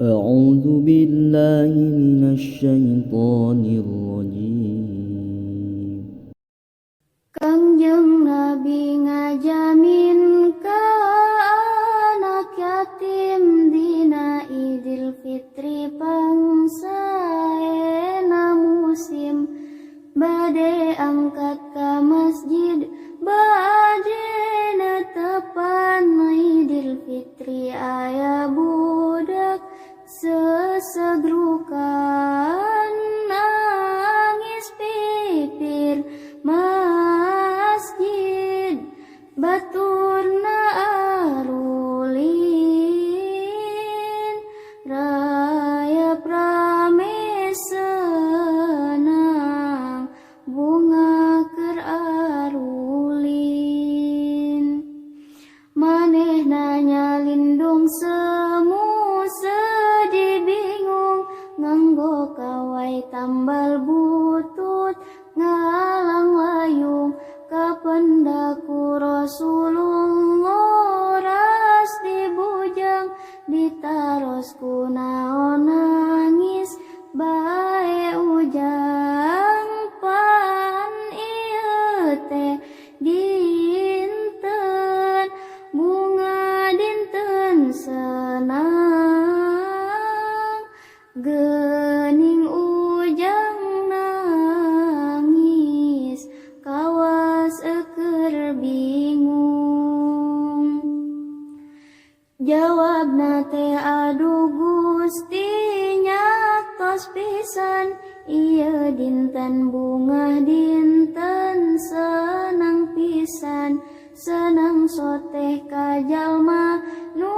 أعوذ بالله من الشيطان الرجيم. Kangjeng Nabi ngajamin ka anak yatim dina Idul Fitri pangsaena musim, bade angkat ka masjid, bade netepan Idul Fitri, aya budak sesegrukan nangis pipir masjid, baturna arulin, rayap rame senang, bunga keur arulin. Manehna nyalindung semu, sedih, bingung, nganggo kawai tambal butut, ngalang layung, kapendak ku Rasulullah, ras dibujang, ditaros, "Kunaon nangis bae, Ujang? Pan ieu teh dinten bunga, dinten senang, geuning Ujang nangis kawas eueur bingung." Jawabna teh, "Aduh Gusti, nyaktos pisan, ieu dinten bungah, dinten senang pisan, senang soteh ka jalma nu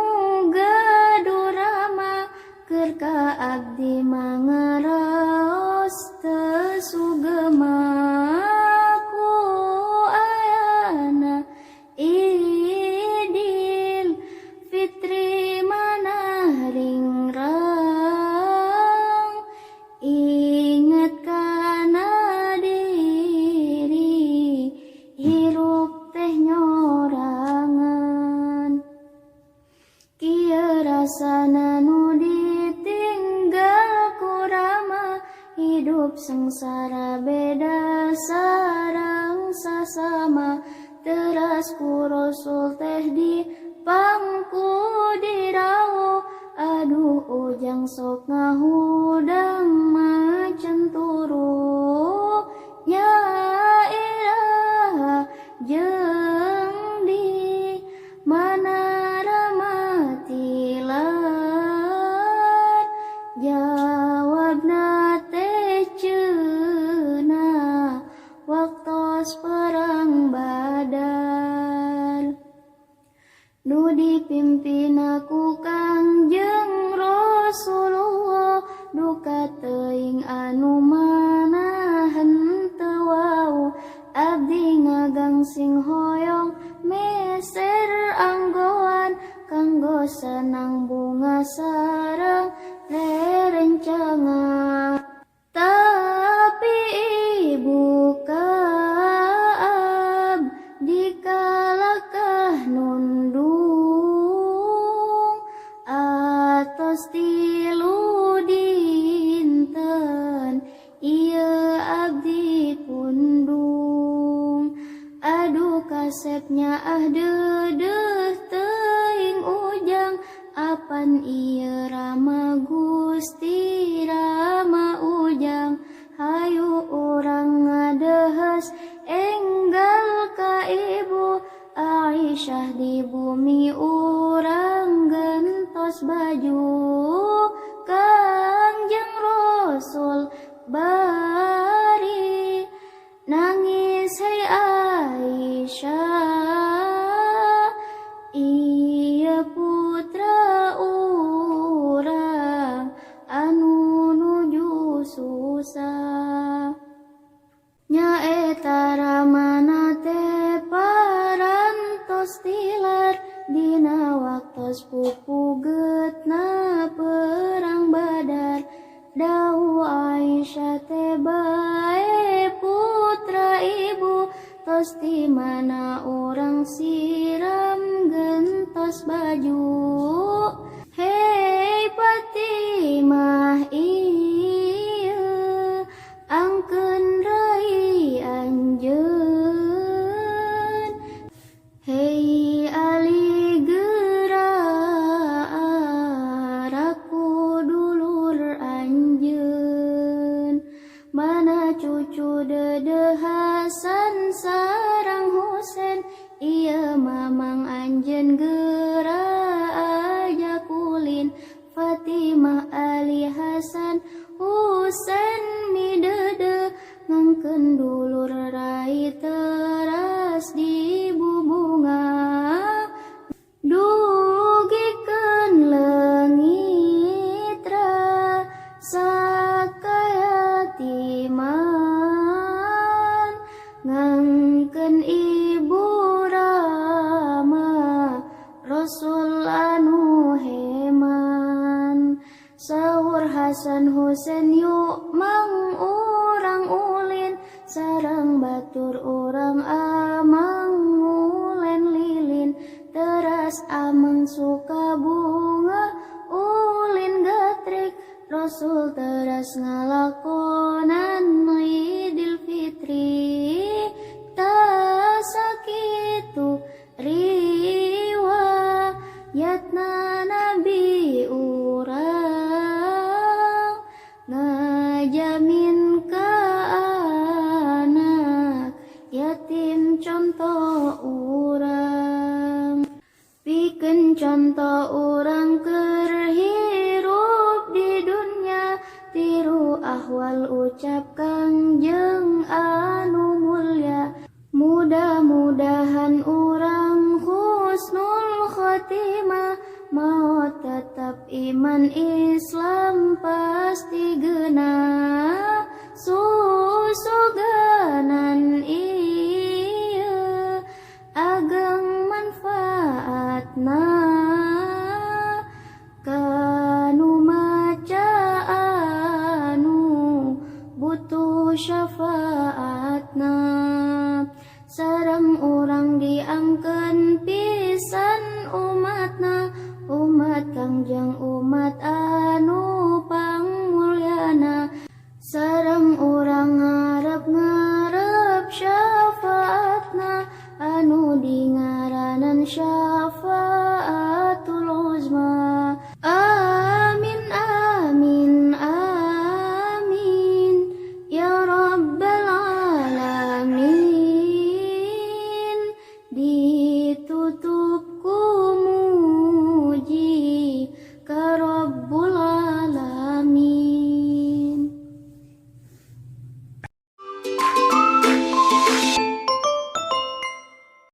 gaduh rama, keur ka abdi mangaraos teu sugema ku ayana Idul Fitri manah ringrang, inget kana diri, hirup teh nyorangan. Kieu rasana nu ditinggal ku rama, hidup sengsara beda sareng sasama." Teras ku Rasul teh di pangku dirawu, "Aduh Ujang, sok ngahudang macan turu, nya iraha jeung di mana Rama tilar?" Jawabna teh, "Ceunah waktos perang Badar nu dipimpin ku Kangjeng Rasulullah, duka teuing anu mana henteu wau, abdi ngagangsing hoyong meser anggoan kanggo senang bunga sareng rerencangan, tapi ibu ka abdi kalakah nundung atos 3 dinten ieu abdi pundung. Aduh kasepnya, ah deudeuh teuing Ujang, apan ieu Rama Gusti, Rama Ujang? Hayu urang ngadeheus enggal ka ibu Aisyah, di bumi urang gentos baju." Kangjeng Rasul bari nangis, "Hei Aisyah, ieu putra urang anu nuju susah." Nyaeta ramana teh parantos tilar dina waktos pupugetna perang Badar. Dawuh Aisyah teh, "Bae putra ibu, tos di mana urang siram gentos baju?" Hei Fatimah. Amang anjeun geura ajak ulin. Fatimah, Ali, Hasan, Husain midede ngangkeun dulur rai teras dibubunga dugikeun leungit rasa kayatiman ngangkeun ibu rama Rasul anu heman. Saur Hasan Husain, yuk mang urang ulin sareng batur urang amang ngulen lilin. Teras amang suka bunga ulin gatrik. Rasul teras ngalakonan Idul Fitri. Tah sakitu riwayatna nabi urang ngajamin ka anak yatim contoh urang, pikeun contoh urang keur hirup di dunya, tiru ahwal ucap Kangjeng anu mulya. Mudah-mudahan urang husnul khotimah, maut tetap iman Islam pasti genah. Susuganan ieu ageng manfaatna kanu maca anu butuh syafaatna. Sareng urang diangkeun pisan umatna, umat Kangjeng umat anu pangmulyana. Sareng urang ngarep-ngarep syafaatna anu dingaranan syafaat.